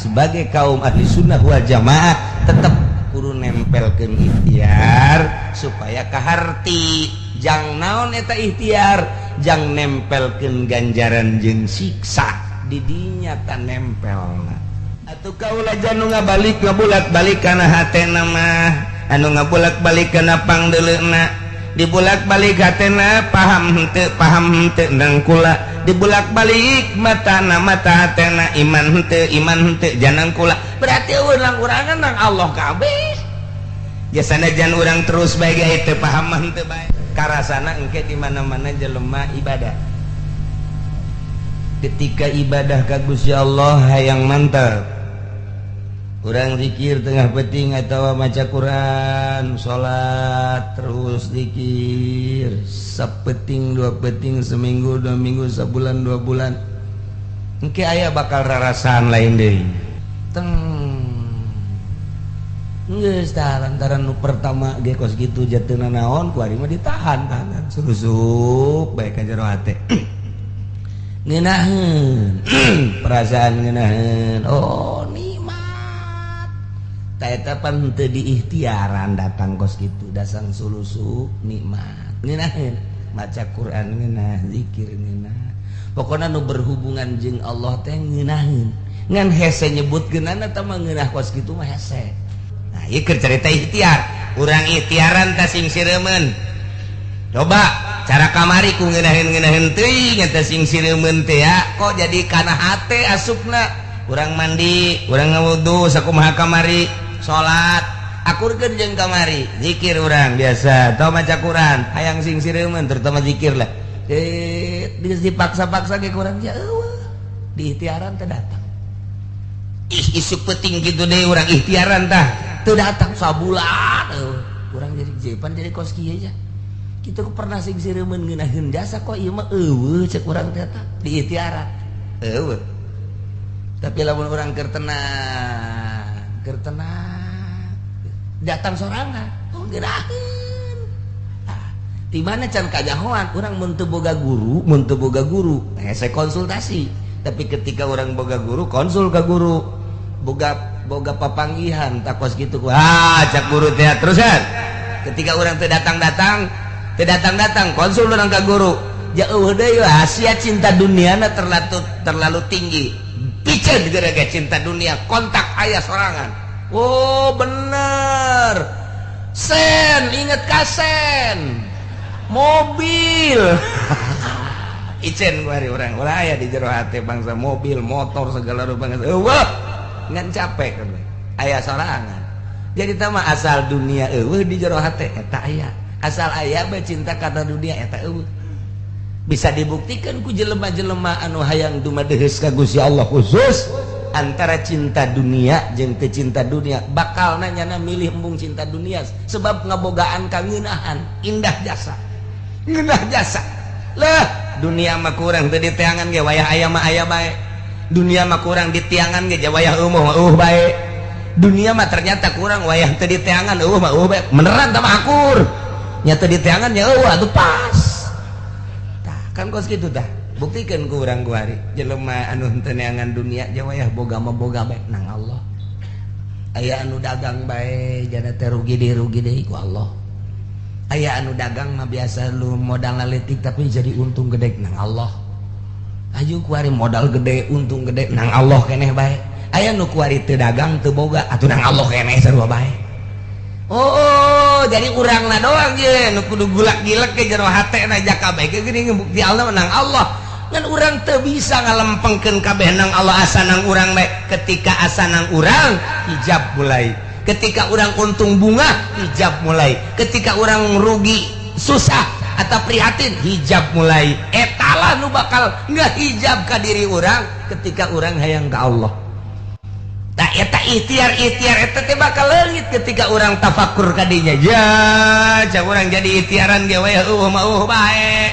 Sebagai kaum ahli sunnah wal jamaah tetap kudu nempelkeun ikhtiar supaya kaharti. Jang naon eta ikhtiar? Jang nempelkeun ganjaran jeung siksa didinya ta nempelna. Atuh kaula janu ngabalik ngabulak-balik kana hatena mah, anu ngabulak-balik kana pangdeuleuna, dibulak-balik hatena, paham henteu, paham henteu nang kula, dibulak-balik matana, mata hatena, iman henteu, iman henteu janang kula. Berarti urang urangan nang Allah kabeh. Jasana jan urang terus bae ge teu paham mah henteu bae. Karasana engke di mana-mana jelema ibadah, ketika ibadah ka Gusti Allah hayang mantap, urang zikir tengah peting atau maca Quran, salat, terus zikir sapeting, dua peting, seminggu, 2 minggu, sebulan, 2 bulan, engke aya bakal rarasaan lain deui. Teng geus tah, lantaran nu pertama ge kos kitu jatuhna naon, ku ari mah ditahan tahanan surusup bae ka jero hate, ngeunaheun perasaan, ngeunaheun, oh nikmat. Ta eta pan teu diikhtiaran datang kos kitu, dasang sulusup nikmat, ngeunaheun maca Quran, ngeunah zikir, ngeunah pokona nu berhubungan jeung Allah teh ngeunaheun. Ngan hese nyebutkeunana eta mah, ngeunah kos kitu mah hese. Nah, ieu keur carita ikhtiar. Urang ikhtiaran tah sing sireumeun. Coba cara kamari ku ngeunaheun-ngeunaheun teuing eta sing sireumeun teh ya, kok jadi kana hate asupna. Urang mandi, urang ngawudu sakumaha kamari, salat akurkeun jeung kamari, zikir urang biasa atau maca Quran, hayang sing sireumeun, terutama zikir lah. Eh, dipaksa-paksa ge kurang ya eueuh. Di ikhtiaran teh datang. Ih, isuk penting gitu deh urang ikhtiaran tah teu datang sabulan eueuh. Urang jadi jepan jadi kos kieu aja. Kitu pernah sing sireumeun ngeunaheun jasa, kok ieu mah eueuh cek urang teh tah di ikhtiaran. Eueuh. Tapi lamun urang keur tenang, keur tenang datang sorangan, oh ngeunaheun. Ah, di mana can kajahoan urang mun teu boga guru, mun teu boga guru, hese konsultasi. Tapi ketika orang boga guru, konsul ke guru, boga boga papanggihan takos gitu, ah cak guru teh terusan. Ketika orang teu datang-datang, teu datang-datang, konsul urang ke guru. Jauh deui sia cinta duniana terlalu terlalu tinggi. Piceun gara-gara cinta dunia, kontak aya sorangan. Oh bener. Sen, inget kasen. Mobil. Icen ku hari urang ulah aya di jero hate bangsa mobil, motor, segala rupa bangsa. Eueuh, ngan capek kan aya sorangan. Jadi tama asal dunia eueuh di jero hate eta aya. Asal aya bae cinta kana dunia eta eueuh. Bisa dibuktikan ku jelema-jelema anu hayang dumadeheus ka Gusti Allah, khusus antara cinta dunia jeung teu cinta dunia, bakal nanya milih embung cinta dunia sebab ngabogaan kangeunahan, indah jasa, ngeunah jasa lah. Dunia mah kurang teu diteangan ge wayah aya mah aya bae. Dunia mah kurang ditiangan ge wayah eueuh mah eueuh bae. Dunia mah ternyata kurang wayah teu diteangan eueuh mah eueuh bae. Beneran tah mah akur nya, teu diteangan nya eueuh atuh pas. Tah kan kos kitu tah, buktikan ku urang kuari jelema anu henteu neangan dunia je wayah boga mah boga bae nang Allah. Aya anu dagang bae jana teh rugi deui, rugi deui ku Allah. Aya anu dagang mah biasa lu modal leutik tapi jadi untung gede, nang Allah. Aju kuari modal gede, untung gede, nang Allah keneh bae. Aya nu kuari teu dagang, teu boga, atuh nang Allah keneh sarua bae. Oh, jadi urangna doang ye nu kudu gulak gilek ke jero hatena jaka bae geuning bukti Allah nang Allah. Ngan urang teu bisa ngalempengkeun kabeh nang Allah, asa nang urang bae. Ketika asa nang urang, hijab mulai. Ketika urang untung bunga, hijab mulai. Ketika urang rugi, susah atau prihatin, hijab mulai. Etalah nu bakal nggak hijab ka diri urang ketika urang hayang ka Allah. Nah, eta ikhtiar, ikhtiar eta teh bakal leungit ketika urang tafakur kadinya. Ya, cak urang jadi ikhtiaran ge we eueuh mah eueuh bae.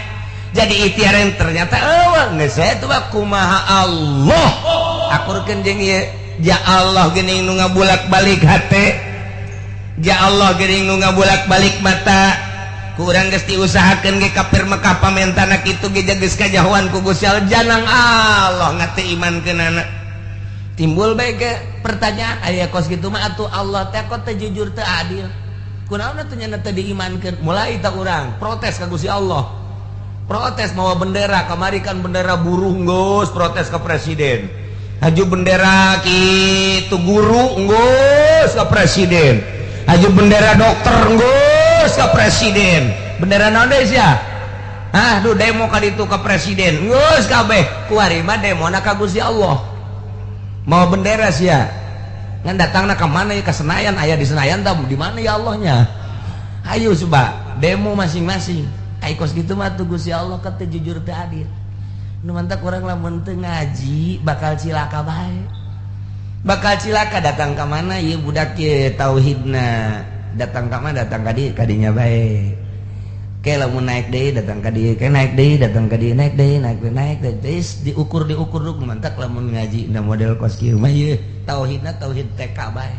Jadi ikhtiaran ternyata eueuh geus eta mah kumaha Allah. Akurkeun jeung ieu. Ya Allah geuning nu ngabulak-balik hate. Ya Allah geuning nu ngabulak-balik mata. Ku urang geus diusahakeun ge kafir Mekah pamentana kitu ge geus kajahoan ku Gusti Allah, janang Allah ngate imankeunana. Timbul bae ke pertanyaan, aya kos kitu mah atuh Allah teh kok teu jujur, teu adil, kunaon atuh nya teu diimankeun? Mulai tak urang protes ka Gusti Allah, protes mawa bendera. Kamari kan bendera buruh, geus protes ke presiden. Haju bendera kitu guru, geus ke presiden. Haju bendera dokter, geus ke presiden. Bendera naon deui sia? Ah, duh, demo ka ditu ke presiden, geus kabeh. Kuari mah demona ka Gusti Allah mau bendera sia. Ngan datangna ka mana ya? Ke Senayan. Aya di Senayan tah di mana ya Allahnya? Ayo coba demo masing-masing. Ai kos kitu mah tuh Gusti Allah teu jujur, teu adil. Nu mantak urang lamun teu ngaji bakal cilaka bae, bakal cilaka. Datang ka mana ieu budak ye tauhidna? Datang ka mana? Datang ka dieu, ka dinya bae. Ke lamun naik deui, datang ka dieu. Ke naik deui, datang ka dieu, naik deui, naik deui, naik deui. Terus diukur, diukur duk. Mantak lamun ngaji na model kos kieu mah ieu tauhidna tauhid TK bae,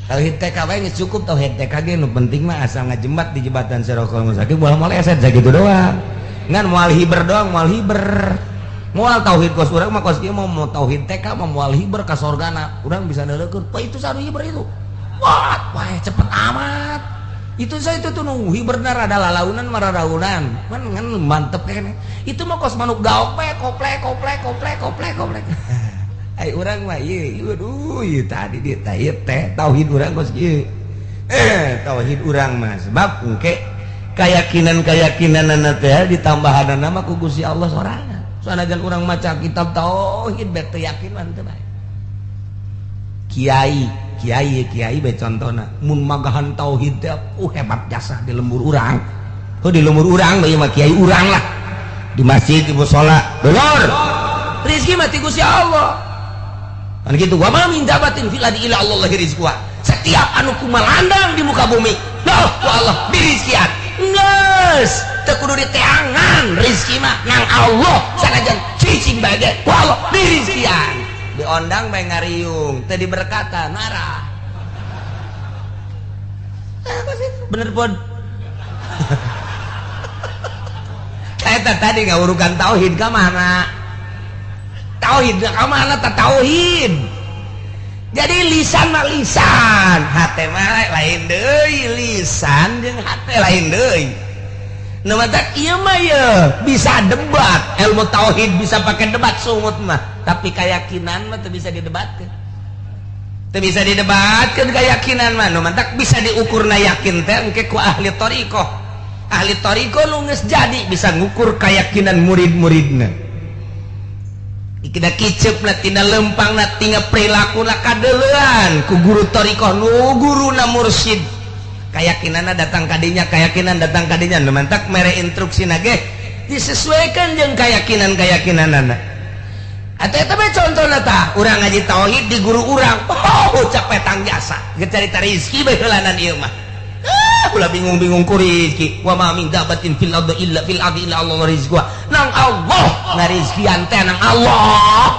tauhid TK bae geus cukup. Tauhid TK ge nu penting mah asal ngajembat di jembatan Sirotol Mustaqim, moal moleset, sakitu doang. Ngan moal hiber doang, moal hiber, moal tauhid kos urang mah kos kieu mah. Mau tauhid TK mah moal hiber ka sorgana. Urang bisa neuleukeun, "Wah, itu saru hiber itu, wah wah, cepet amat itu." Saya itu tuh nu hiberna rada lalaunan, mararaunan man, ngan mantep kene. Itu mah kos manuk gaok bae, koplek koplek koplek koplek koplek. Ai urang mah ieu, waduh, ieu tadi dia teh ieu teh tauhid urang kos kieu. Eh, tauhid urang mah sebab engke keyakinan-keyakinan teh ditambahan nama ku Gusti Allah sorangan. Sanajan urang maca kitab tauhid bet teu yakin mah teu bae. Kiai kiai kiai bae contona, mun magahan tauhid teh hebat jasa di lembur urang. Oh, di lembur urang ieu mah kiai urang lah, di masjid, di musala. Dulur, rezeki mah ti Gusti Allah kan gitu. Wa ma min dabatin fil ardi illa Allah rizquha. Setiap anu kumalandang di muka bumi, loh, ku Allah dirizkian. Geus teu kudu diteangan, rezeki mah nang Allah. Sanajan cicing bae ge ku Allah dirizkian. Diondang bae ngariung, teu diberkatan marah. Bener pun eta tadi ngawurukan tauhid ka mana? Tauhid ka mana ta tauhid? Jadi lisan mah lisan, hate mah lain deui. Lisan jeung hate lain deui. Nu matak ieu mah ye bisa debat ilmu tauhid, bisa pakai debat sungut mah, tapi keyakinan mah teu bisa didebatkeun, teu bisa didebatkeun keyakinan mah. Nu matak bisa diukurna yakin teh engke ku ahli thariqah. Ahli thariqah nu geus jadi bisa ngukur keyakinan murid-muridna. Kita kicep na tina lempang na, tina perilaku na, kadeuleuan ku guru thariqah nu guruna mursyid. Keyakinanna datang kadinya, keyakinan datang kadinya. Nu mantak mere instruksi ge disesuaikan jeung keyakinan-keyakinanana. Atau eta bae contohna tah, urang ngaji tauhid di guru urang, oh, capek tang jasa geus carita rezeki bae heulanan ieu mah. Ah, ulah bingung-bingung ku rezeki. Wa ma min dabatin fil ardi illa fil ardi illa Allah rizquha. Nang Allah ngarizkian teh, nang Allah.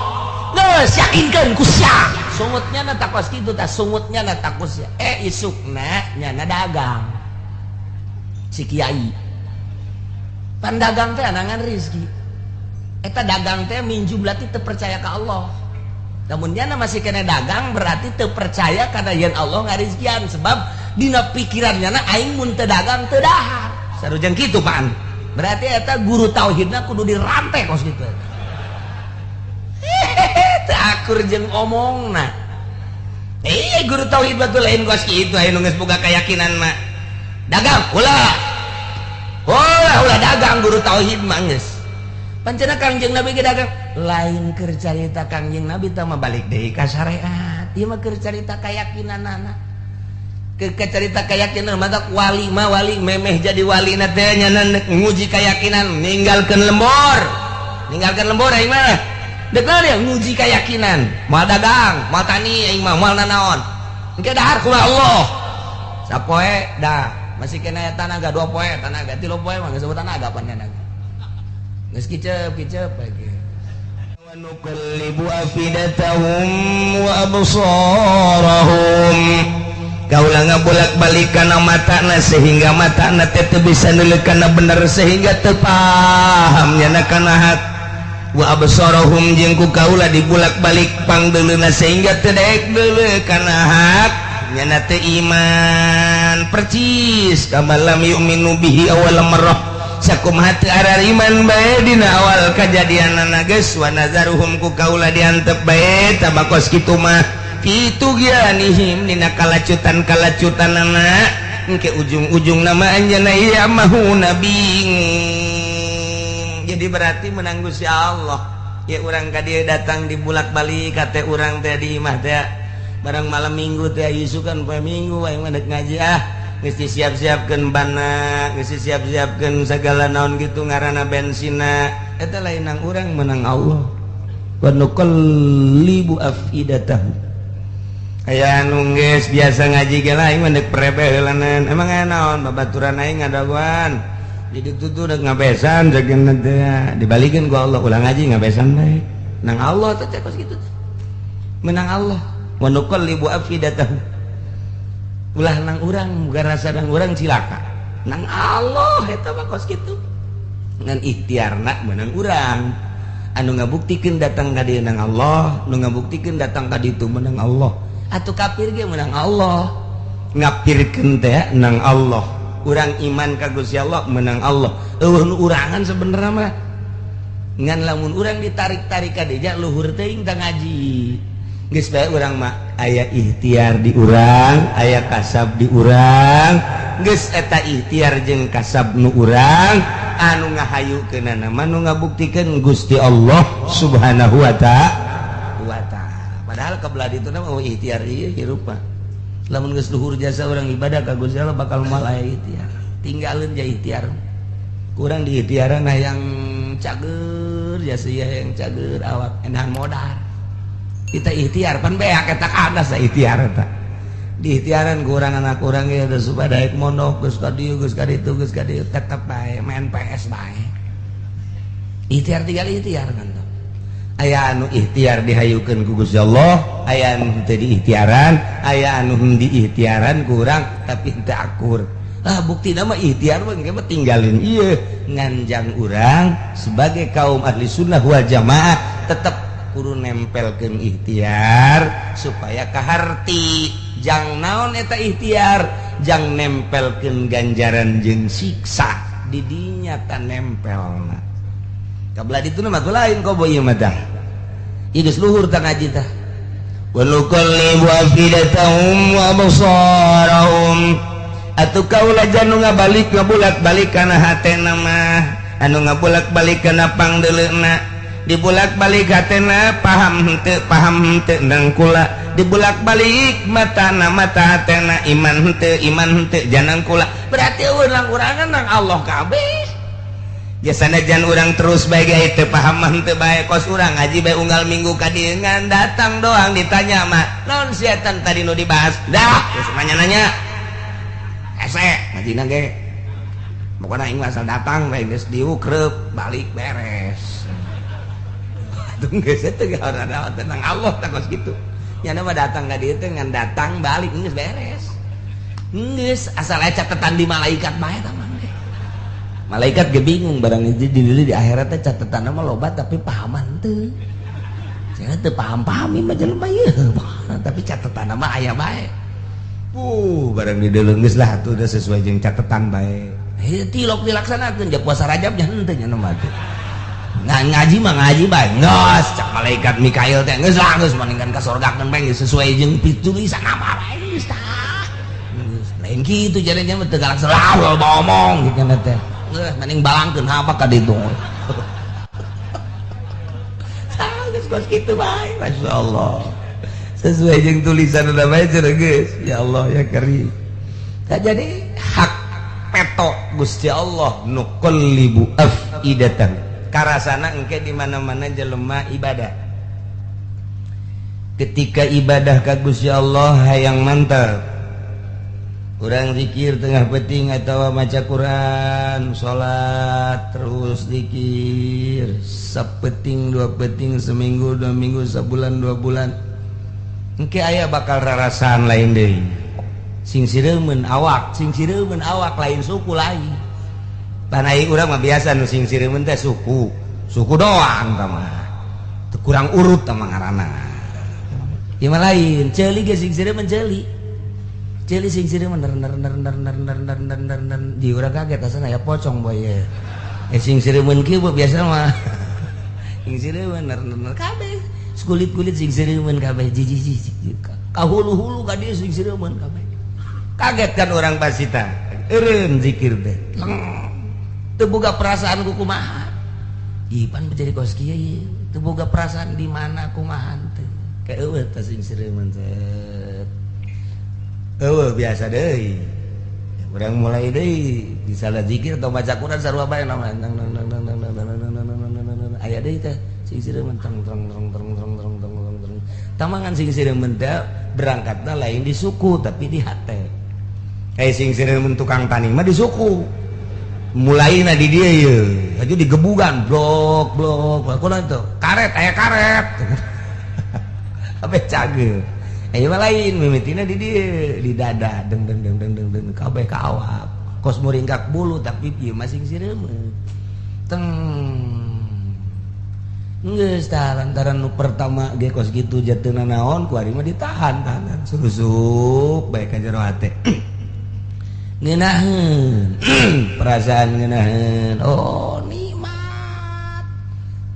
Geus yakinkeun ku sia. Sungutnya na takos kitu tah, sungutnya na takos sia. Eh, isukna nyana dagang si kiai. Pan dagang teh anangan rezeki. Eta dagang teh minju berarti teu percaya ka Allah. Namun nyana masih kena dagang berarti teu percaya karena yen Allah ngarizkian, sebab dina pikiran nyana aing mun teu dagang teu dahar. Sarujeng kitu pan. Berarti eta guru tauhidna kudu dirantai kos kitu. Hehehe, teu akur jeung omongna. Eh, guru tauhid batu lain kos kitu. Aya nu geus boga keyakinan mah dagang ulah. Ulah, ulah dagang, guru tauhid mah geus. Pancena Kangjeng Nabi ge dagang. Lain keur carita Kangjeng Nabi tah mah, balik deui ka syariat. Ieu mah keur carita keyakinanana. Ke carita keyakinan. Mata wali mah, wali memeh jadi wali na teh nya nguji keyakinan, ninggalkeun lembur. Ninggalkeun lembur aing mah. Dek ya nguji keyakinan. Moal dagang, moal tani aing mah, moal nanaon. Engke dahar kumaha Allah. Sapoe dah masih kena tanaga, 2 poe tanaga, 3 poe mah geus tanaga pan naga. Geus kicep kicep lagi. Wa nuqallibu afidatahum wa absarahum. Kaula ngabolak-balik kana matana sehingga matana teh teu bisa neuleuk kana bener, sehingga teu paham nyana kana hak. Wa absarahum jeung ku kaula dibulak-balik pangdeuleuna sehingga teu daek deuleu kana hak nyana teu iman percis kama lam yu'minu bihi awal marrah sakumaha teu arariman bae dina awal kajadianana geus wa nazaruhum ku kaula diantep bae tabakos kitu mah kitu gianihim dina kalacutan-kalacutanana engke ujung-ujung nama anjeunna ieu mahuna bingung. Jadi berarti menang Gusti Allah ya urang ka dieu datang dibulak-balik kate urang teh di imah teh barang malam minggu teh isukan poe minggu aing mah deuk ngaji ah geus disiap-siapkeun bana geus disiap-siapkeun sagala naon kitu ngaranna bensina eta lain nang urang menang Allah wa nuqallibu afidatahu. Aya anu geus biasa ngaji ge lain mah deuk prebe heulanan emang aya naon babaturan aing ngadagoan di ditu tuh deuk ngabesan jageuna teh dibalikeun ku Allah ulah ngaji ngabesan bae nang Allah teh kos kitu menang Allah wa nuqallibu afidatahu ulah nang urang muga rasa nang urang cilaka nang Allah eta mah kos kitu ngan ikhtiarna menang urang anu ngabuktikeun datang ka dieu nang Allah nu ngabuktikeun datang ka ditu menang Allah atuh kafir ge menang Allah ngapirkeun teh nang Allah urang iman ka Gusti Allah menang Allah eueuh nu urangan sebenarnya mah ngan lamun urang ditarik-tarik ka dinya luhur teuing tah ngaji geus bae urang mah aya ikhtiar di urang aya kasab di urang geus eta ikhtiar jeung kasab nu urang anu ngahayukeunana mah nu ngabuktikeun Gusti Allah Subhanahu wa ta'ala. Padahal kebelah ditu mah ikhtiar ieu hirup mah lamun geus luhur jasa urang ibadah ka Gusti Allah bakal moal aya ikhtiar tinggalin ja ikhtiar kurang di ikhtiaran hayang cager jasa ieu hayang cager awak enahan modal kita ikhtiar pan beak eta kadas ikhtiar eta di ikhtiaran kurang anak kurang ya udah supaya daek mondok geus ka dieu geus ka ditu geus ka dieu tetep bae main PS bae ikhtiar tinggal ikhtiar kan aya anu ikhtiar dihayukeun ku Gusti Allah aya anu teu diikhtiaran aya anu diikhtiaran kurang tapi teu akur ah buktina mah ikhtiar mah engke mah tinggalin ieu nganjang urang sebagai kaum ahli sunnah wal jamaah tetep kudu nempelkeun ikhtiar supaya kaharti jang naon eta ikhtiar jang nempelkeun ganjaran jeung siksa di dinya ta nempelna kabelah ditu mah lain kobo ieu mah tah ieu geus luhur tah ngaji tah wa nuqallibu afidatahum wa absarahum atuh kaula janu ngabalik ngabulak-balik kana hatena mah anu ngabulak-balik kana pangdeuleuna dibulak-balik hatena paham henteu nang kula dibulak-balik matana mata hatena iman henteu janang kula berarti urang urangan nang Allah kabeh jasana jan urang terus bae ge teu paham mah henteu bae kos urang ngaji bae unggal minggu ka dieu ngan datang doang ditanya mah naon setan tadi nu dibahas dah terus nanya-nanya hese ngajina ge pokona aing asal datang bae geus diukreup balik beres. Tenang Allah takos gitu nyana mah datang ka dieu teh ngan datang balik geus beres geus asal aya catatan di malaikat bae tah mah malaikat ge bingung barang di di akhirat teh catetanna mah loba tapi pahaman teu cenah teu paham-paham mah jelema ieu tapi catetanna mah aya bae barang di deuleu geus lah atuh udah sesuai jeung catetan bae heuh tilok dilaksanakeun ja puasa Rajab nya henteu nya mah teh ngaji mah ngaji bae geus cak malaikat Mikail teh geus lah geus mendingan ka sorgakeun bae geus sesuai jeung pitulisan apa bae geus tah geus lain kitu jadinya mah teu galak selalu ngomong kitu teh geus mending balangkeun apa ka ditu tah geus kos kitu bae masyaallah sesuai jeung tulisan udah bae cenah geus ya Allah ya Karim. Tah jadi hak peto Gusti Allah nuqallibu afidatan karasana engke di mana-mana jelema ibadah ketika ibadah ka Gusti Allah hayang mantap urang zikir tengah peting atau maca Quran salat terus zikir sapeting dua peting seminggu dua minggu sebulan dua bulan engke aya bakal rarasaan lain deui sing sireumeun awak sing sireumeun awak lain suku lain. Panai urang mah biasa nu sing sireumeun teh suku. Suku doang tah mah. Teu kurang urut tah mah ngaranna. Ieu mah lain, ceuli ge sing sireumeun ceuli. Ceuli sing sireumeun ner ner ner ner ner ner ner ner ner ner. Di urang kaget asana aya pocong boy ye. Eh sing sireumeun kieu biasa mah. Sing sireumeun ner ner ner kabeh. Kulit-kulit sing sireumeun kabeh jijik jijik. Ka hulu-hulu ka dieu sing sireumeun kabeh. Kaget kan orang pasita. Eureun zikir teh. Teu boga perasaan ku kumaha. Ipan menjadi kos kieu ieu. Teu boga perasaan di mana kumaha teh. Kayak eueuh teh sing sireumeun teh. Eueuh biasa deui. Urang mulai deui disalah zikir atau baca Quran sarua bae nama nang nang nang nang nang nang nang aya deui teh sing sireumeun teng teng teng teng teng teng teng teng. Tamangan sing sireumeun teh berangkatna lain di suku tapi di hate. Eh sing sireumeun tukang tani mah di suku. Mulaina di dieu ye. Aja digebugan blok blok. Kunaon tuh? Karet aya karet. Kabeh cageur. Aya mah lain mimitina di dieu, di dada deng deng deng deng deng deng kabeh ka awak. Kos muringkak bulu tapi ieu mah sing sireumeun. Teng. Geus tah lantaran nu pertama ge kos kitu jatuhna naon ku ari mah ditahan tahanan susup bae ka jero hate. Ngeunaheun perasaan ngeunaheun oh nikmat.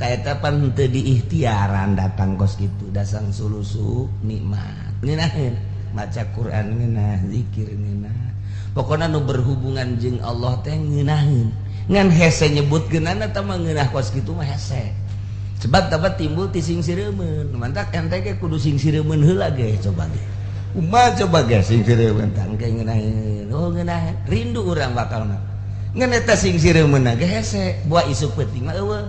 Ta eta pan teu diikhtiaran datang kos kitu dasang sulusup nikmat. Ngeunaheun maca Quran ngeunah zikir ngeunah. Pokona nu berhubungan jeung Allah teh ngeunaheun. Ngan hese nyebutkeunana tah mah ngeunah kos kitu mah hese. Sebab dapat timbul ti sing sireumeun. Mantak ente ge kudu sing sireumeun heula ge coba ge. Kumaha coba ge sing sireumeun tah engke ngeunaheun. Oh ngeunaheun rindu urang bakal mah. Ngan eta sing sireumeun ge hese buah isuk peuting mah eueuh.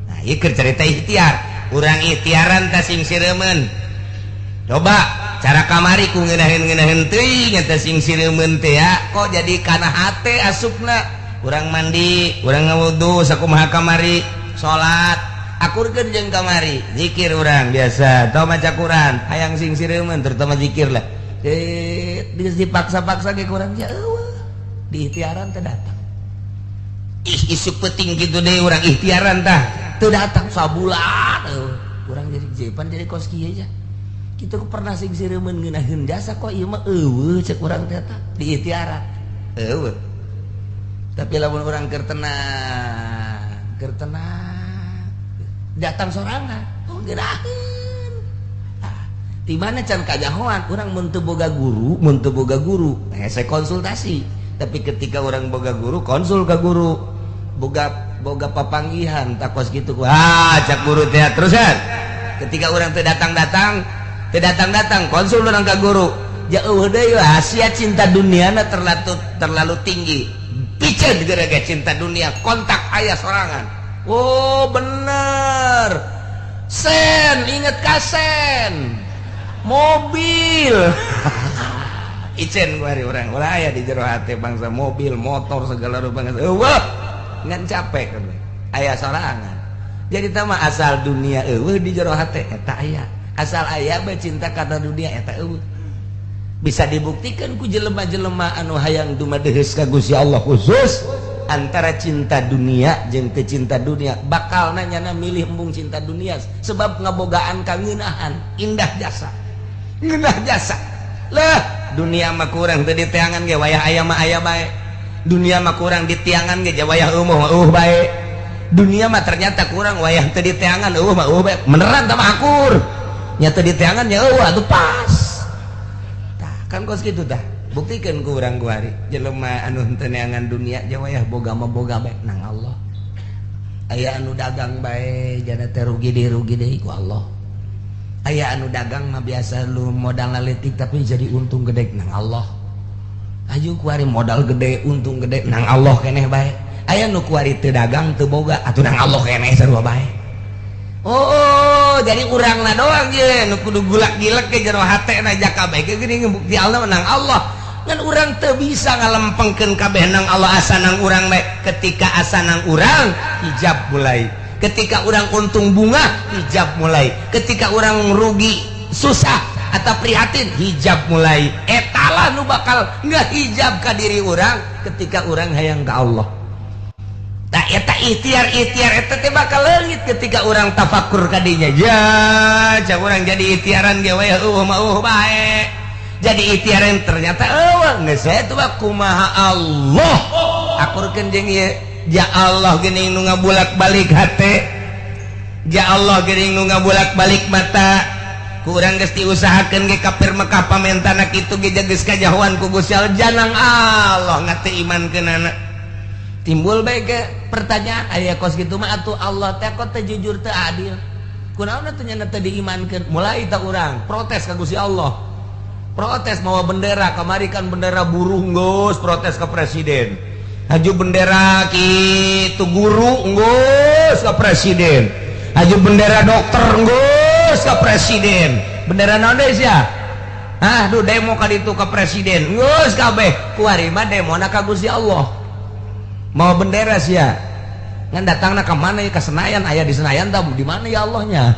Nah ieu keur carita ikhtiar. Urang ikhtiaran tah sing sireumeun. Coba cara kamari ku ngeunaheun-ngeunaheun teuing eta sing sireumeun teh ya kok jadi kana hate asupna. Urang mandi, urang ngawudu sakumaha kamari, salat akurkeun jeung kamari, zikir urang biasa, tau maca Quran, hayang sing sireumeun terutama zikir lah. Geus dipaksa-paksa ge kurang ya eueuh. Di ikhtiaran teh datang. Ih isuk peuting kitu deui urang ikhtiaran tah, teu datang sabulan eueuh. Urang jadi jepan jadi kos kieu aja. Kitu pernah sing sireumeun ngeunaheun jasa kok ieu mah eueuh cek urang teh tah di ikhtiaran. Eueuh. Tapi lamun urang keur tenang datang sorangan, oh ngeunaheun. Ah, di mana can kajahoan urang mun teu boga guru, hese konsultasi. Tapi ketika urang boga guru, konsul ka guru. Boga papanggihan takos kitu ku. Ah, cak guru teh terusan. Ketika urang teu datang-datang, konsul urang ka guru. Jauh deui sia cinta duniana terlalu tinggi. Piceun gara-gara cinta dunia, kontak aya sorangan. Oh bener, sen inget kasen mobil. Icen gua hari orang ulah aya di jero hate bangsa mobil motor segala rupa bangsa. Eueuh ngan capek kan aya sorangan. Jadi tah mah asal dunia eueuh di jero hate eta aya, asal aya bae cinta kana dunia eta eueuh. Bisa dibuktikan ku jelema-jelema anu hayang dumadeheus ka Gusti Allah khusus antara cinta dunia jeung teu cinta dunia bakal nanyana milih embung cinta dunia sebab ngabogaan kangeunahan indah jasa ngeunah jasa lah dunia mah kurang teu diteangan ge wayah aya mah aya bae dunia mah kurang ditiangan ge wayah eueuh mah eueuh bae dunia mah ternyata kurang wayah teu diteangan eueuh mah eueuh bae beneran tah mah akur nya teu diteangan nya eueuh atuh pas tah kan kos kitu tah buktikan ku urang kuari jelema anu henteu neangan dunia jeung wayah boga mah boga bae nang Allah aya anu dagang bae jana teh rugi deui ku Allah aya anu dagang mah biasa lu modal leutik tapi jadi untung gede nang Allah aju kuari modal gede untung gede nang Allah keneh bae aya nu kuari teu dagang teu boga atuh nang Allah keneh sarua bae. Oh jadi urangna doang ye nu kudu gulak-gilek ke jero hatena jaka bae geuning bukti Allah nang Allah. Ngan urang teu bisa ngalempengkeun kabeh nang Allah asa nang urang bae. Ketika asa nang urang hijab mulai, ketika urang untung bunga hijab mulai, ketika urang rugi susah atau prihatin hijab mulai. Etalah nu bakal ngehijab ka diri urang ketika urang hayang ka Allah. Tah eta Ikhtiar-ikhtiar eta teh bakal leungit ketika urang tafakur kadinya. Ja, cak urang jadi ikhtiaran ge we eueuh mah eueuh bae. Jadi ikhtiaran ternyata eueuh geus we tuh kumaha Allah. Akurkeun jeung ieu. Ja Allah geuning nu ngabulak-balik hate. Ja Allah geuning nu ngabulak-balik mata. Ku urang geus diusahakeun ge kafir Mekah pamentana kitu ge geus kajahoan ku Gusti Allah janang Allah ngate imankeunana. Timbul bae ke pertanyaan aya kos kitu mah atuh Allah teh kok teu jujur teu adil. Kunaon atuh nya teu diimankeun? Mulai ta urang protes ka Gusti Allah. Protes mawa bendera kamari kan bendera buruh geus protes ka presiden. Haju bendera kitu guru geus ka presiden. Haju bendera dokter geus ka presiden. Bendera naon deui sia? Hah, duh demo ka ditu ka presiden. Geus kabeh kuari mah demona ka Gusti Allah. Mau bendera sia ngan datangna ka mana ya ka Senayan aya di Senayan tah di mana ya Allahnya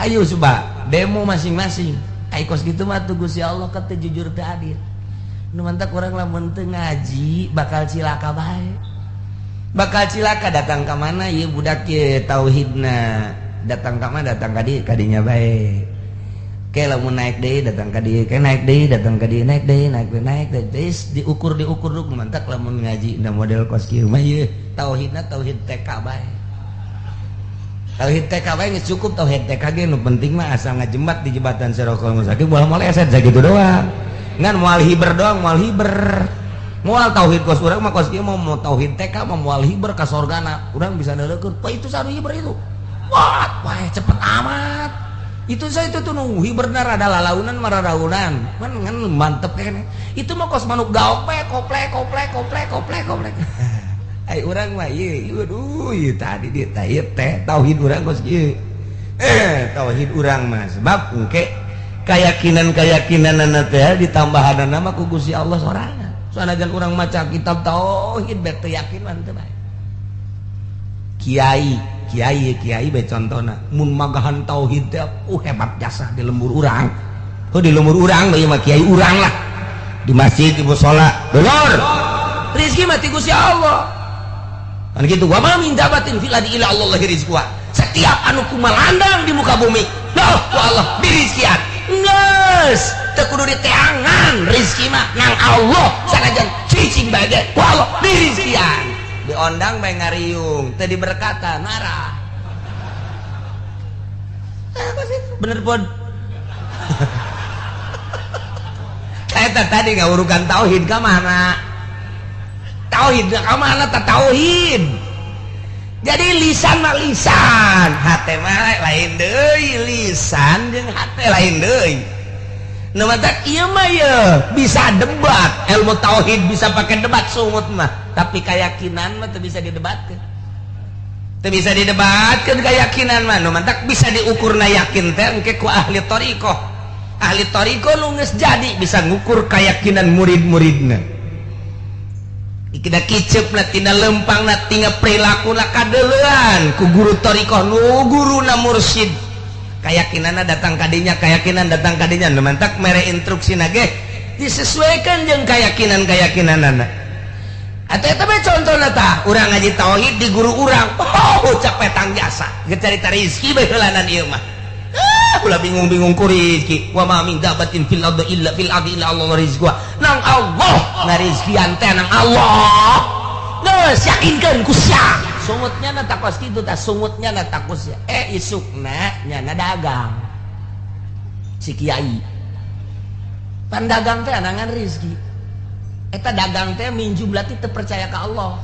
ayo coba demo masing-masing ai kos kitu mah tuh Gusti Allah ka teu jujur teu adil nu mantak urang lamun teu ngaji bakal cilaka bae bakal cilaka datang ka mana ieu budak ye tauhidna datang ka mana datang ka dieu kadinya bae ke lamun naik deui datang ka dieu ke naik deui datang ka dieu naik deui naik deui naik deui diukur diukur duk mantak lamun ngaji na model kos kieu mah ieu tauhidna tauhid TK bae tauhid TK bae geus cukup tauhid TK ge nu penting mah asal ngajembat di jembatan Sirotol Mustaqim moal moleset sakitu doang ngan moal hiber doang moal hiber moal tauhid kos urang mah kos kieu mah mau tauhid TK mah moal hiber ka sorgana urang bisa neuleukeun wah itu saru hiber itu wah wah cepet amat itu saya itu tuh nunggu hiberna rada lalaunan mararaunan man ngan mantep kene itu mah kos manuk gaok bae koplek koplek koplek koplek koplek ai urang mah ieu aduh ieu tadi dia teh ieu teh tauhid urang kos kieu tauhid urang mah sebab engke keyakinan-keyakinanana teh ditambahanana mah ku Gusti Allah sorangan sanajan urang maca kitab tauhid bae teu yakin mah teu bae kiai kiai kiai bae contona mun magahan tauhid teh hebat jasa di lembur urang heuh di lembur urang ieu mah kiai urang lah di masjid di musala dulur rezeki mah ti Gusti Allah kan kitu wa ma min dabatin fil ardi illa Allah rizquha setiap anu kumalandang di muka bumi loh ku Allah dirizkian geus teu kudu diteangan rezeki mah nang Allah sanajan cicing bae ge ku Allah dirizkian diondang bae ngariung teu diberkatan marah bener pun eta tadi ngawurukan tauhid ka mana tauhid ka mana ta tauhid jadi lisan mah lisan hate mah lain deui lisan jeung hate lain deui nu matak ieu mah ye bisa debat ilmu tauhid bisa pakai debat sungut mah tapi keyakinan mah teu bisa didebatkeun teu bisa didebatkeun keyakinan mah nu mantak bisa diukurna yakin teh engke ku ahli thariqah ahli thariqah nu geus jadi bisa ngukur keyakinan murid-muridna kita kicep na tina lempang na tina perilaku na kadeleuan ku guru thariqah nu guruna mursyid keyakinanna datang kadinya keyakinan datang kadinya nu mantak mere instruksi na ge disesuaikan jeung keyakinan-keyakinanana atau eta bae contohna tah urang ngaji tauhid di guru urang oh capek tang jasa geus carita rezeki bae heulanan ieu mah ulah bingung-bingung ku rezeki wa ma min dabatin fil ardi illa fil ardi illa Allah rizquha nang Allah ngarizkian teh nang Allah geus yakinkeun ku sia sungutnya na takos kitu tah sungutnya na takos sia isukna nyana dagang si kiai pan dagang teh anangan rezeki eta dagang teh minjum berarti teu percaya ka Allah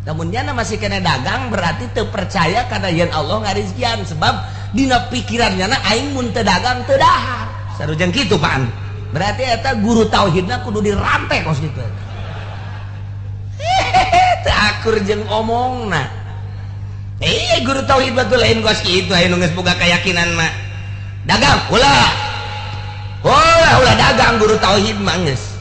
namun nyana masih kena dagang berarti teu percaya karena yen Allah ngarizkian sebab dina pikiran nyana aing mun teu dagang teu dahar sarujeng kitu pan berarti eta guru tauhidna kudu dirantai kos kitu hehehe teu akur jeung omongna guru tauhid batu lain kos kitu aya nu geus boga keyakinan mah dagang ulah ulah ulah dagang guru tauhid mah geus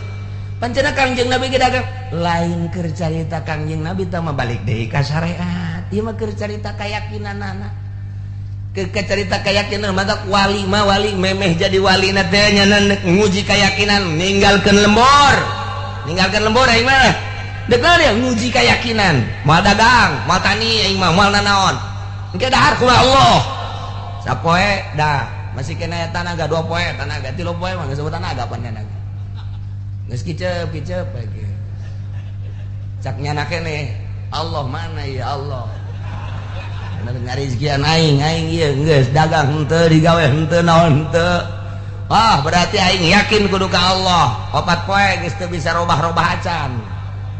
pancena Kangjeng Nabi ge dagang lain keur carita Kangjeng Nabi tah mah balik deui ka syariat ieu mah keur carita keyakinanana ke carita keyakinan mata wali mah wali memeh jadi wali na teh nya nguji keyakinan ninggalkeun lembur aing mah Dek naon ya nguji keyakinan. Moal dagang, moal tani aing mah moal nanaon. Engke dahar kumaha Allah. Sapoe dah masih kena tanaga 2 poe, tanaga 3 poe mah geus tanaga pan nyana. Geus kicep-kicep lagi. Cak nyana keneh, Allah mana ya Allah. Bener ngarizkian aing, aing ieu geus dagang henteu digawe henteu naon henteu. Wah, berarti aing yakin kudu ka Allah. 4 poe geus teu bisa robah-robah acan.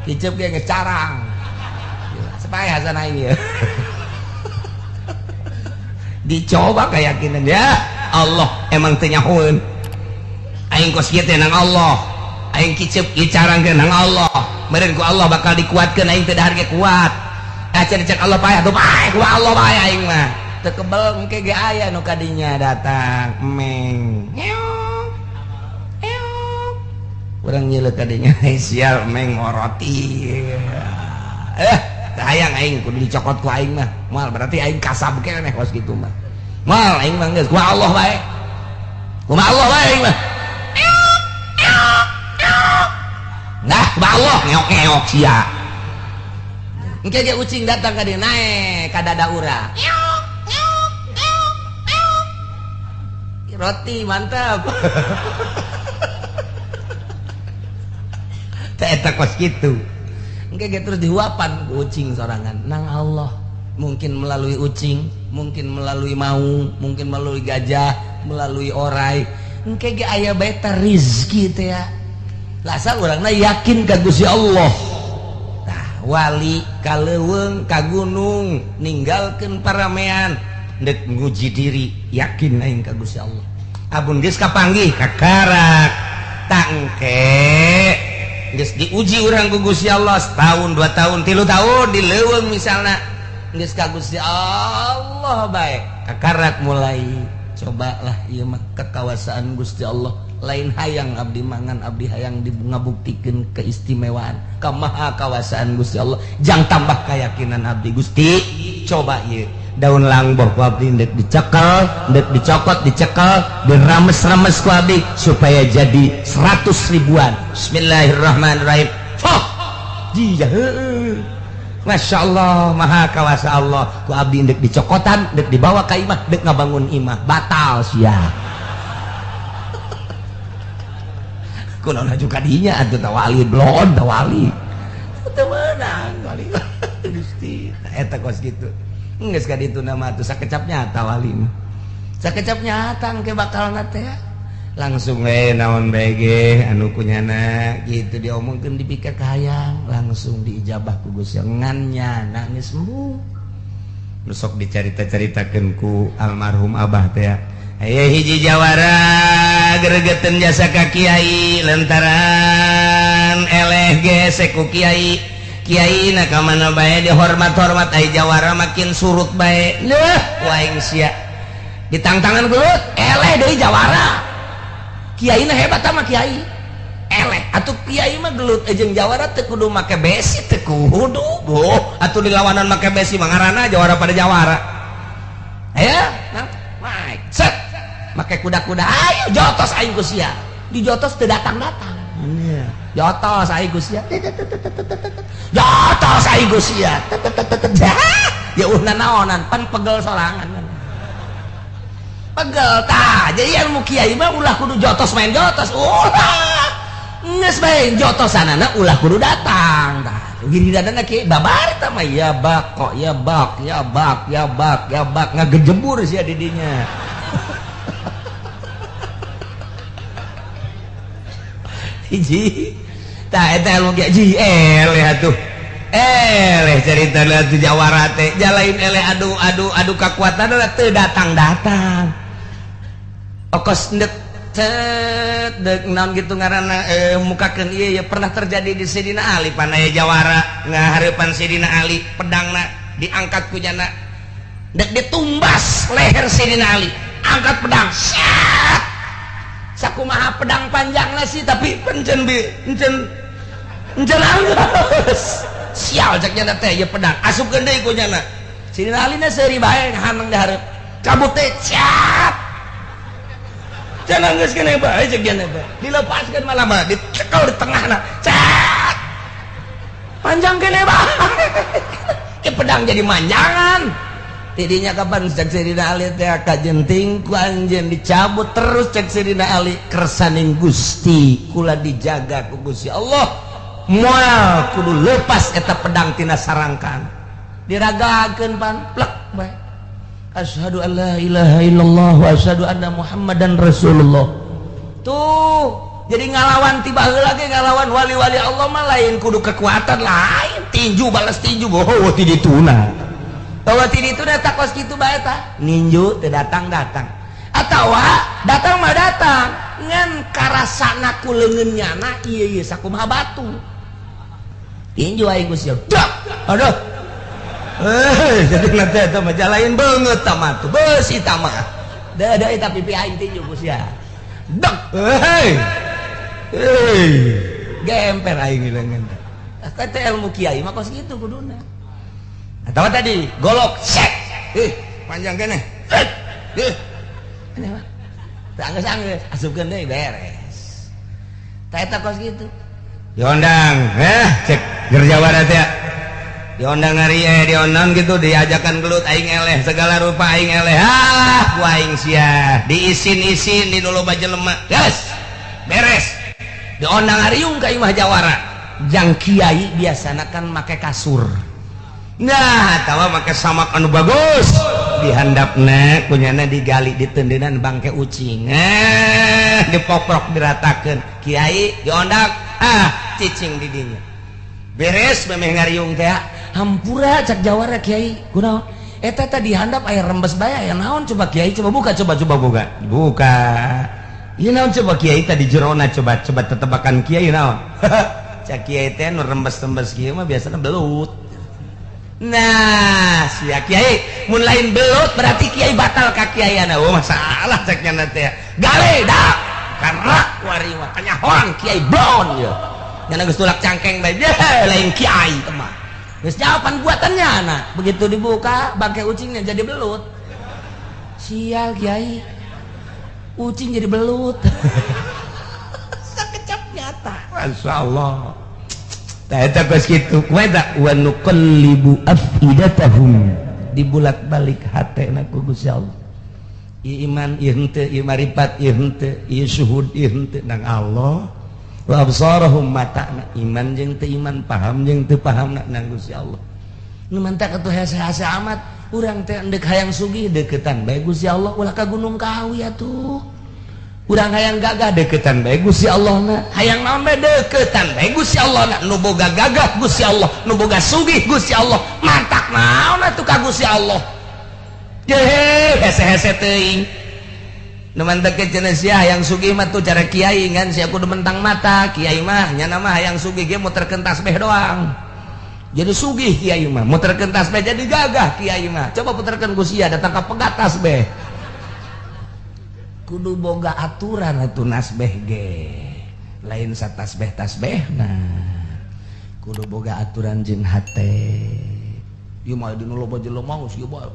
Kicep ge geus carang. Supaya hasan aing ieu. Dicoba keyakinan ya Allah emang teu nyahoeun. Aing kos kieu teh nang Allah. Aing kicep ieu carang teh nang Allah. Meureun ku Allah bakal dikuatkeun aing teu dahar ge kuat. Acan cek Allah paeh atuh paeh ku Allah bae aing mah. Teu kebel engke ge aya nu kadinya datang emeng. Ngeok. Ngeok. Urang nyeuleuh kadinya sial emeng ngoroti. Hayang aing kudu dicokot ku aing mah. Moal berarti aing kasab keneh kos kitu mah. Moal aing mah geus ku Allah bae. Kumaha Allah bae aing mah. Nah, ku Allah ngeok-ngeok sia. Engke ge ucing datang ka dieu naek ka dada urang. Roti mantap. Teh eta kos kitu. Engke ge terus dihuapan ku ucing sorangan nang Allah. Mungkin melalui ucing, mungkin melalui maung, mungkin melalui gajah, melalui orai. Engke ge aya bae teh rizki teh ya. Lasal urangna yakin ka Gusti Allah. Tah wali ka leuweung ka gunung ninggalkeun paramean ndek nguji diri yakin aing ka Gusti Allah. Abun geus kapanggih kakarak tangke geus diuji urang ku Gusti Allah setahun 2 tahun 3 tahun di leuweung misalna geus ka Gusti Allah bae kakarak mulai cobalah ieu mah kekawasaan Gusti Allah. Lain hayang abdi mangan abdi hayang ngabuktikeun keistimewaan kamaha kawasaan Gusti Allah jang tambah keyakinan abdi Gusti coba ieu daun langboh ku abdi ndek dicekel ndek dicokot dicekel dirames-rames ku abdi supaya jadi 100 ribuan. Bismillahirrahmanirrahim. Foh dia heueuh Masya Allah maha kawasa Allah ku abdi ndek dicokotan ndek dibawa ka imah ndek ngabangun imah batal sia. Kunaon juga dinya atuh tawali blon tawali teu meunang wali Gusti eta kos kitu geus ka ditu nama atuh sakecap nyata wali mah sakecap nyata engke bakalna teh langsung we naon bae ge anu kunyana kitu diomongkeun dipikir kahayang langsung diijabah ku Gusti ngan nyana geus embung nu sok dicarita-caritakeun ku almarhum abah teh. Aya hiji jawara gregeteun jasa ka kiai lantaran eleh gesek ku kiai. Kiai na ka mana bae dihormat-hormat ai jawara makin surut bae. Leuh waing sia. Ditangtangan gelut eleh deui jawara. Kiai na hebat sama kiai. Eleh atuh kiai mah gelut jeung jawara teu kudu make besi teu kudu. Oh, atuh dilawanan make besi mah ngaranna jawara pada jawara. Aya, nah, naik. Set. Make kuda-kuda ayo jotos aing ku sia. Dijotos teu datang-datang. Jotos aing ku sia. Jotos aing ku sia. Ya uh nanaonan pan pegel sorangan. Pegel tah. Jadi ilmu kiai mah ulah kudu jotos main jotos. Ulah. Geus bae jotosanana ulah kudu datang tah. Giliranna kiai babar tah mah ya bak kok ya bak ya bak ya bak ya bak ngagejebur sia di dinya. Hiji tah eta ilmu kiai ji eleh atuh eleh carita atuh jawara teh jalain eleh adu adu adu kakuatan teu datang-datang okos ndek cet dek naon gitu ngaranna mukakeun ieu ya pernah terjadi di Sidina Ali panaya jawara ngahareupan Sidina Ali pedangna diangkat ku jana dek ditumbas leher Sidina Ali angkat pedang syat sakumaha pedang panjangna sih tapi pencen bi encen encen anggeus sial cek nyana teh ieu pedang asupkeun deui ku nyana Sidina Ali na seuri bae haneng di hareup cabut teh cat cenah geus keneh bae cek nyana teh dilepaskeun malah mah dicekel di tengahna cat Panjang kene bae. Ke pedang jadi manjangan. Tidinya kapan cek Sayyidina Ali teh kajenting ku anjeun dicabut terus cek Sayyidina Ali kersaning Gusti kula dijaga ku Gusti Allah moal kudu lepas eta pedang tina sarangkan diragakeun pan plek bae. Asyhadu an la ilaha illallah wa asyhadu anna Muhammadan Rasulullah. Tuh jadi ngalawan tiba heula ge ngalawan wali-wali Allah mah lain kudu kekuatan, lain tinju balas tinju, oh ti dituna. Bahwa ti dituna tak kos kitu bae tah. Ninju teu datang-datang. Atawa datang mah datang ngan karasana ku leungeun nyana ieu ieu sakumaha batu. Tinju aing geus siap. Aduh. Jadi nanti eta mah jalain beungeut tah mah tuh. Beusi tah mah. Da da eta pipi aing tinju ku sia. Dek. Hei. Hei. Gemper aing leungeun teh. Kata ilmu kiai mah kos kitu kuduna. Atau tadi golok set. Panjang keneh. Ini mah. Teu anggeus-anggeus, asupkeun deui beres. Tah eta kos kitu. Diondang, cek Gerjawara teh. Diondang hari diondang gitu diajakan gelut aing eleh segala rupa aing eleh. Ah, ku aing sia. Diisin-isin di nu loba jelema. Geus. Beres. Diondang hariung ka imah jawara. Jang kiai biasana kan make kasur. Nah, atawa make samak anu bagus. Dihandapna kunyana digali ditendenan bangke ucing. Dipoprok diratakeun. Kiai diondang, ah cicing di dinya. Beres memeh ngariung teh. Hampura cak jawara kiai. Kunaon? Eta tadi handap air rembes bae aya naon coba kiai coba buka coba coba buka. Buka. Ieu naon coba kiai tadi jerona coba coba tetebakan kiai naon. Cak kiai teh nu rembes-rembes kieu mah biasana belut. Nah, sia kiai mun lain belut berarti kiai batal ka kiaiana. Oh, masalah cek nya teh. Gale dak. Karena wari mah kanyahoan kiai blon ye. Nyana geus tulak cangkeng bae lain kiai teh mah. Geus jawaban buatannya anak. Begitu dibuka bangke ucingnya jadi belut. Sial kiai. Ucing jadi belut. Sakecap nyata. Masya Allah. Eta kos kitu kumaha eta wa nuqallibu afidatahum dibulak-balik hatena ku Gusti Allah. Ieu iman ieu henteu, ieu maripat ieu henteu, ieu syuhud ieu henteu nang Allah. Wa absarahum matana iman jeung teu iman, paham jeung teu pahamna nang Gusti Allah. Nu mantak atuh hese-hese amat urang teh endek hayang sugih deketan bae Gusti Allah ulah ka Gunung Kawi atuh. Urang hayang gagah deketan bae Gusti Allah na. Hayang naon bae deketan bae Gusti Allah na. Nu boga gagah Gusti Allah, nu boga sugih Gusti Allah. Mantak naon atuh ka Gusti Allah. Jehe hese-hese teuing. Nu mantak ke cenah sia hayang sugih mah tuh cara kiai ngan sia kudu mentang mata. Kiai mah nyana mah hayang sugih ge muterkeun tasbih doang. Jadi sugih kiai mah muterkeun tasbih jadi gagah kiai mah. Coba puterkeun ku sia datang ka pegat tasbih. Kudu boga aturan atuh nasbeh ge lain satasbeh tasbeh nah kudu boga aturan jeung hate ieu mah dinu loba jelema geus ieu bae.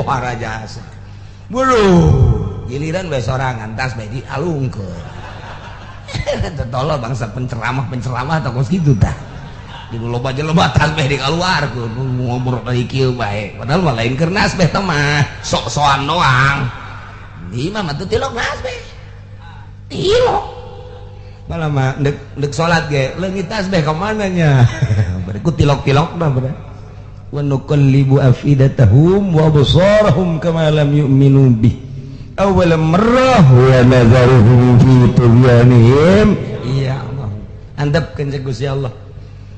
Wah raja asa bulu giliran bae sorangan tasbeh dialungkeun. Tolol bangsa penceramah-penceramah tah kos kitu tah. Di loba jelema tasbeh dikaluarkeun ngobrol deui kieu bae padahal mah lain keur nasbeh teh mah sok-sokan doang. Di imah mah teu tilok nasbeh. Tilok. Malah mah ndek salat ge leungit tasbeh ka mana nya. Berikut tilok-tilok mah bener. Wa nuqallibu afidatahum wa absarahum kama lam yu'minu bih awwal marrah wa nadharuhum fi tughyanihim. Iya Allah. Andepkeun jeung Gusti Allah.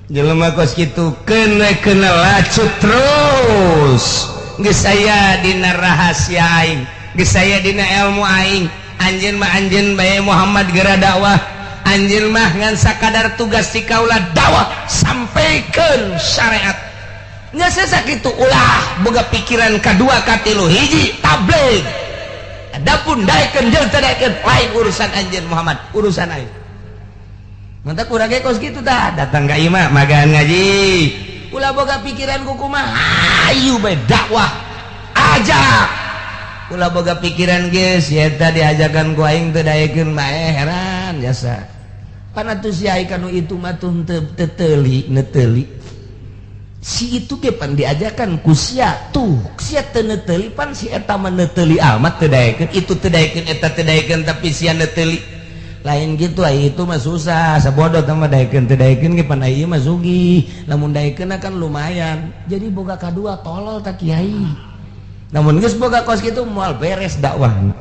Jelema kos kitu kena-kena lacut terus. Geus aya dina rahasia aing, geus aya dina ilmu aing. Anjeun mah anjeun bae Muhammad geura dakwah. Anjeun mah ngan sakadar tugas ti kaula dakwah sampaikeun syariat. Geus sakitu ulah boga pikiran kadua katilu hiji tabligh. Adapun daekeun jeung teu daekeun lain urusan anjeun Muhammad, urusan aing. Mantap kurang kos gitu dah datang ka imah magan ngaji ulah boga pikiran kukumaha hayu bae dakwah ajak Ulah boga pikiran geus si eta diajakan ku aing teu daekeun bae heran jasa. Pan atuh si ai kanu itu mah tuh teu teuli neteuli. Si itu ge pan diajakan ku sia tuh sia teu neteuli pan si eta mah neteuli amat teu daekeun itu teu daekeun eta teu daekeun tapi sia neteuli. Lain gitu ai itu mah susah sabodo teh mah daekeun teu daekeun ge pan ai ieu mah sugih. Lamun daekeun kan lumayan. Jadi boga kadua tolol ta kiai. Namun geus boga kos kitu moal beres dakwahna.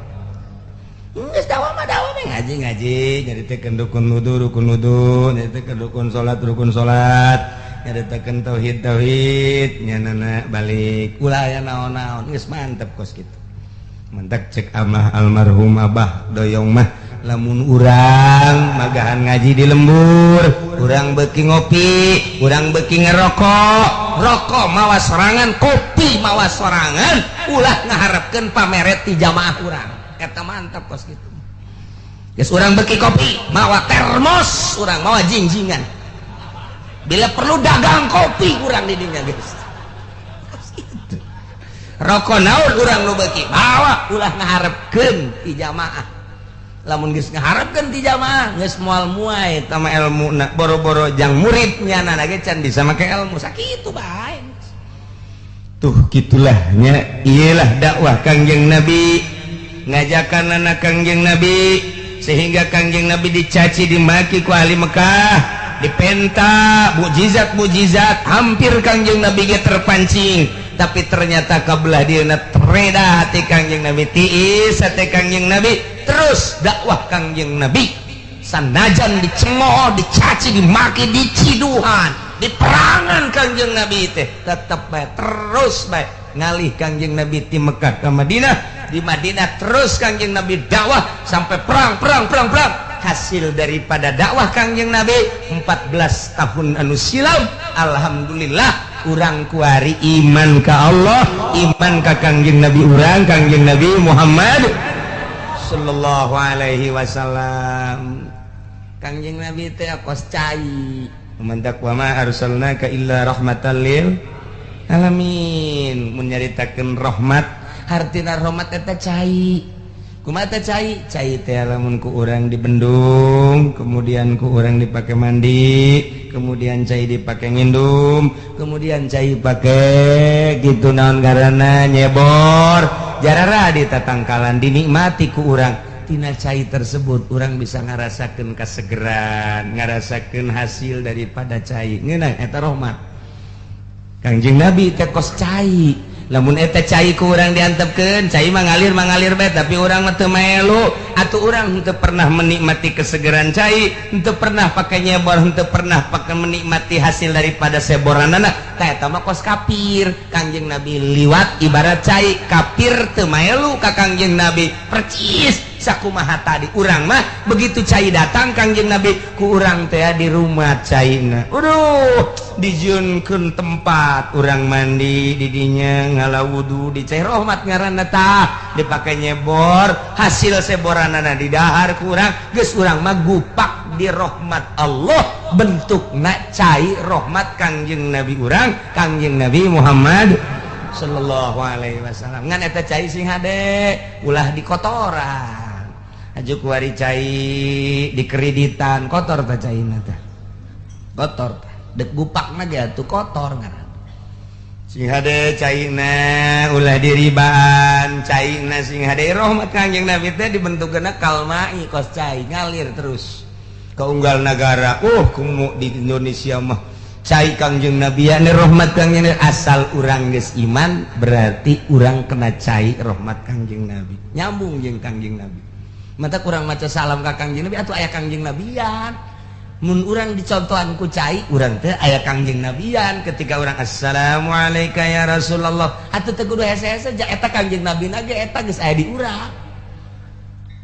Geus dakwah mah dakwah mah ngaji-ngaji, nyaritakeun rukun wudu, rukun wudu, nyaritakeun rukun salat, rukun salat, nyaritakeun tauhid, tauhid, nyanana balik. Ulah aya naon-naon, geus mantep kos kitu. Mantak cek amah almarhum Abah Doyong mah lamun urang magahan ngaji di lembur, urang beuki ngopi, urang beuki ngerokok, rokok mawa sorangan, kopi mawa sorangan, ulah ngaharepkeun pameret ti jamaah urang. Eta mantap kos kitu. Geus urang beuki kopi, mawa termos, urang mawa jingjingan. Bila perlu dagang kopi urang di dinya geus. Kos kitu. Rokok naon urang nu beuki, mawa ulah ngaharepkeun ti jamaah. Lamun geus ngaharepkeun ti jamaah geus moal muai tama elmuna boro-boro jang muridnya nana ge can bisa make elmu sakitu bae. Tuh gitulah nya iyalah dakwah Kangjeng Nabi ngajakan anak Kangjeng Nabi sehingga Kangjeng Nabi dicaci dimaki ku ahli Mekah dipenta mukjizat-mukjizat hampir Kangjeng Nabi ge terpancing tapi ternyata kabelah dieuna tereda hati Kangjeng Nabi tiis hati Kangjeng Nabi terus dakwah Kangjeng Nabi sanajan dicemooh dicaci dimaki diciduhan diperangan Kangjeng Nabi teh tetep bae terus bae ngalih Kangjeng Nabi ti Mekah ke Madinah di Madinah terus Kangjeng Nabi dakwah sampai perang perang perang perang hasil daripada dakwah Kangjeng Nabi 14 tahun anu silam alhamdulillah urang kuari iman ka Allah iman ka Kangjeng Nabi urang Kangjeng Nabi Muhammad sallallahu alaihi wasallam. Kangjeng Nabi teh kos cai mantak wa ma arsalnaka illa rahmatan lil alamin mun nyaritakeun rahmat hartina rahmat eta cai kumaha teh cai cai teh lamun ku urang dibendung kemudian ku urang dipake mandi kemudian cai dipake ngindum kemudian cai pake gitu naon ngaranna nyebor jarara di tatangkalan dinikmati ku urang tina cai tersebut urang bisa ngarasakeun kasegeran ngarasakeun hasil daripada cai ngeunah eta rahmat Kangjeng Nabi teh kos cai lamun eta cai ku urang diantepkeun cai mah ngalir bae tapi urang mah teu maelu atuh urang henteu pernah menikmati kesegeran cai henteu pernah pake nyebor henteu pernah pake menikmati hasil daripada seboranana tah eta mah kos kafir. Kangjeng Nabi liwat ibarat cai kafir teu maelu ka Kangjeng Nabi percis sakumaha tadi urang mah begitu cai datang Kangjeng Nabi ku urang teh di rumah caina aduh dijieunkeun tempat urang mandi di dinya ngala wudu di cai rahmat ngaranna tah dipake nyebor hasil seboranana di dahar ku urang geus urang mah gupak di rahmat Allah bentukna cai rahmat Kangjeng Nabi urang Kangjeng Nabi Muhammad sallallahu alaihi wasallam. Ngan eta cai sing hade ulah dikotoran aju kuari cai dikreditan kotor ta caina teh kotor tah dek gupakna ge atuh kotor ngaran sing hade caina ulah diribaan caina sing hade rahmat Kangjeng Nabi teh dibentukna kalmai kos cai ngalir terus ka unggal nagara kumu di Indonesia mah cai Kangjeng Nabi ya rahmat Kangjeng Nabi asal urang geus iman berarti urang kena cai rahmat Kangjeng Nabi nyambung jeung Kangjeng Nabi mata kurang maca salam ka Kangjeng Nabi atuh aya Kangjeng Nabian mun urang dicontohan ku cai urang teh aya Kangjeng Nabian ketika urang assalamualaikum ya Rasulullah atuh teu kudu hese-hese ja eta Kangjeng Nabi na ge eta geus aya di urang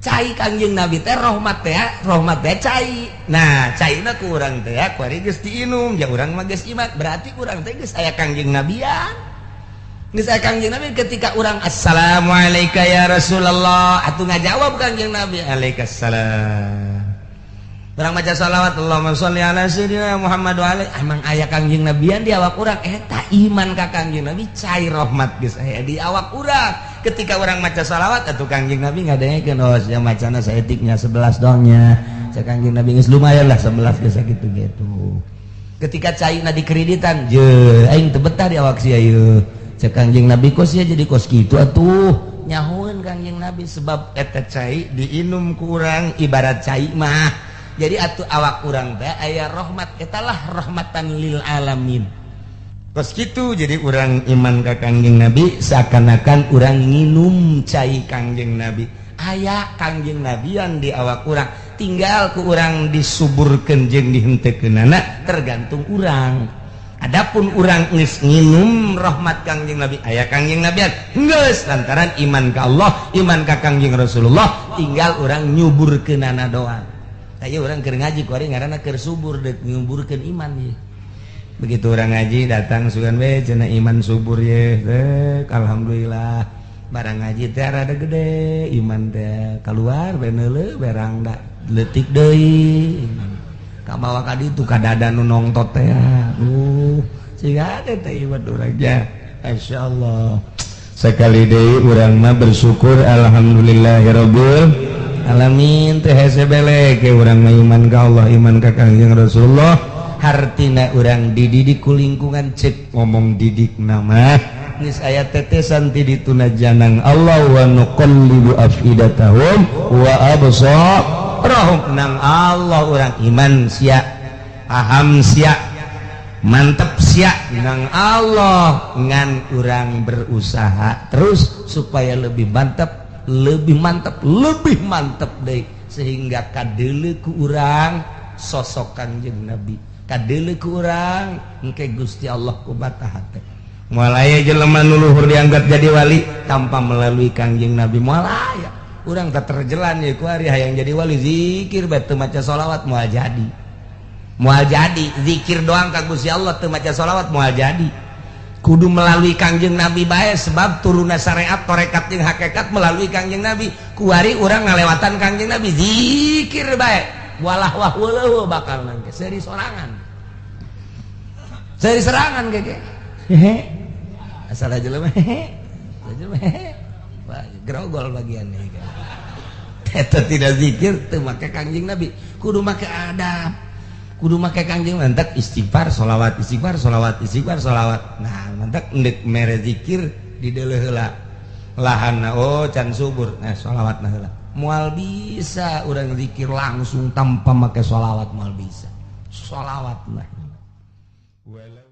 cai Kangjeng Nabi teh rahmat teh cai nah caina ku urang teh kuari geus diinum ja urang mah geus iman berarti urang teh geus aya Kangjeng Nabian geus aya Kangjeng Nabi ketika urang assalamualaikum ya Rasulullah atuh ngajawab Kangjeng Nabi alaikassalam urang maca shalawat Allahumma sholli ala sayyidina Muhammad wa alaihi emang aya Kangjeng Nabian di awak urang eta iman ka Kangjeng Nabi cai rahmat geus aya di awak urang Ketika orang maca sholawat atuh Kangjeng Nabi ngadengekeun, oh sia macana saeutiknya 11 dongnya. Cek Kangjeng Nabi geus lumayan lah 11 geus sakitu gitu. Ketika caina dikreditan, je aing teu betah di awak sia ieu. Cek Kangjeng Nabi kos sia jadi kos kitu atuh. Nyahueun Kangjeng Nabi sebab eta cai diinum ku urang ibarat cai mah. Jadi atuh awak urang teh aya rahmat, etalah rahmatan lil alamin. Kos kitu jadi urang iman ka Kangjeng Nabi seakan-akan urang nginum cai Kangjeng Nabi. Aya Kangjeng Nabian di awak urang, tinggal ku urang disuburkeun jeung dihenteukeunana tergantung urang. Adapun urang geus nginum rahmat Kangjeng Nabi, aya Kangjeng Nabian geus lantaran iman ka Allah, iman ka Kangjeng Rasulullah, tinggal urang nyuburkeunana doang. Aya urang keur ngaji kuari ngaranna keur subur deuk nyuburkeun iman ye. Begitu urang ngaji datang sugan we cenah iman subur ye, deuk alhamdulillah. Barang ngaji teh rada gede iman teh keluar beneuleuh berang da leutik deui iman. Kabawa ka ditu ka dada nu nongtot teh. Siga ada teh iman urang nya. Masyaallah. Sekali deui urang mah bersyukur alhamdulillahirabbil alamin teh hese belek urang mah iman ka Allah, iman ka Kangjeng Rasulullah. Hartina urang dididik ku lingkungan cek ngomong didik nama geus aya tetesan ti dituna janang Allah wa nuqallibu afidatahum wa absarahum. Nang Allah urang iman sia, paham sia, mantep sia nang Allah, ngan urang berusaha terus supaya lebih mantep, lebih mantep, lebih mantep deh, sehingga kadeuleu ku urang sosok Kangjeng Nabi, kadeuleu ku urang engke Gusti Allah ku mata hate. Moal aya jelema nu luhur dianggap jadi wali tanpa melalui Kangjeng Nabi, moal aya. Urang tak terjelan ya ku ari hayang jadi wali zikir bae teu maca sholawat moal jadi. Moal jadi zikir doang ka Gusti Allah teu maca sholawat moal jadi. Kudu melalui Kangjeng Nabi bae sebab turunna syariat tarekat jeung hakikat melalui Kangjeng Nabi. Kuari urang ngalewatan Kangjeng Nabi zikir bae walah wah weuleuh bakal nangke seuri sorangan. Seuri serangan gege. Hehe. Asal aja jelema hehe. Jelema hehe. Wah, grogol bagiannya. Eta tidak zikir teu make Kangjeng Nabi. Kudu make adab. Kudu make Kangjeng mantak istighfar sholawat istighfar sholawat istighfar sholawat. Nah, mantak endek mere zikir di deuleuh heula. Lahanna oh can subur. Nah, sholawatna heula. Moal bisa urang zikir langsung tanpa make sholawat moal bisa. Sholawat lah. Walau